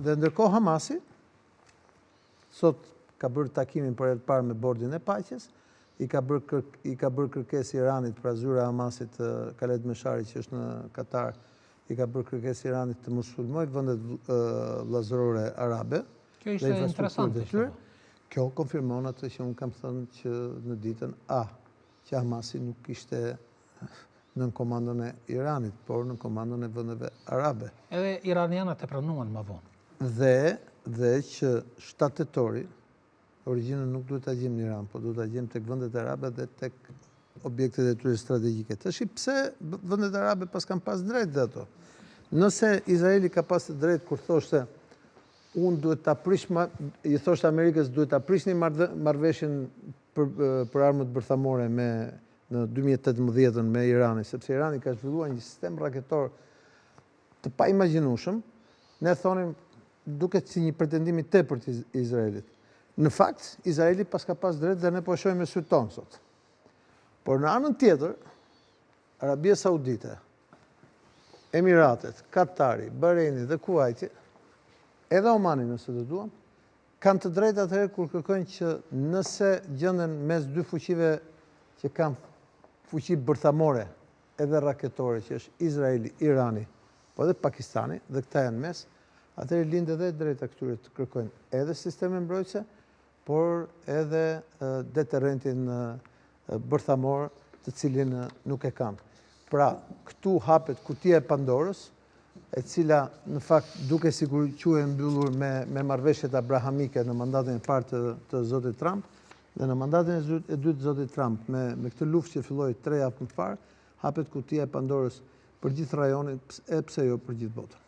Dhe ndërkohë Hamasi sot ka bërë takimin për herë të parë me bordin e paqes, i ka bërë kër, i ka bërë kërkesë Iranit, pra zyra e Hamasit Khaled Meshari që është në Katar, i ka bërë kërkesë Iranit të mos sulmojë vendet vëllazërore arabe. Kjo ishte interesante. Tyre. Po. Kjo konfirmon atë që unë kam thënë që në ditën A, që Hamasi nuk ishte nën komandën e Iranit, por nën komandën e vendeve arabe. Edhe iranianët e pranuan më vonë. Dhe, dhe që 7 tetori, origjinën nuk duhet ta gjejmë në Iran, por duhet ta gjejmë tek vendet arabe dhe tek objektet e tyre strategjike. Tashi pse vendet arabe paskan pas drejt dhe ato? Nëse Izraeli ka pas të drejtë kur thoshte unë duhet ta prish i thoshte Amerikës duhet ta prishni marrëveshjen për për armët bërthamore me në 2018-ën me Iranin, sepse Irani ka zhvilluar një sistem raketor të paimagjinueshëm, ne thonim duket si një pretendim i tepërt i Izraelit. Në fakt, Izraeli paska pas drejt dhe ne po e shohim me sytë tonë sot. Por në anën tjetër, Arabia Saudite, Emiratet, Katari, Bahreini dhe Kuwaiti, edhe Omani nëse do duam, kanë të drejtë atëherë kur kërkojnë që nëse gjenden mes dy fuqive që kanë fuqi bërthamore edhe raketore që është Izraeli, Irani, po edhe Pakistani, dhe këta janë mes, atëherë lind edhe e drejta këtyre të kërkojnë edhe sisteme mbrojtëse, por edhe deterrentin bërthamor të cilin nuk e kanë. Pra, këtu hapet kutia e Pandorës, e cila në fakt duke sikur quhej e mbyllur me, me marrëveshjet abrahamike në mandatin e parë të, të zotit Trump, dhe në mandatin e, e dytë të zotit Trump, me, me këtë luftë që filloi tre javë më parë, hapet kutia e Pandorës për gjithë rajonin, e pse jo për gjithë botën.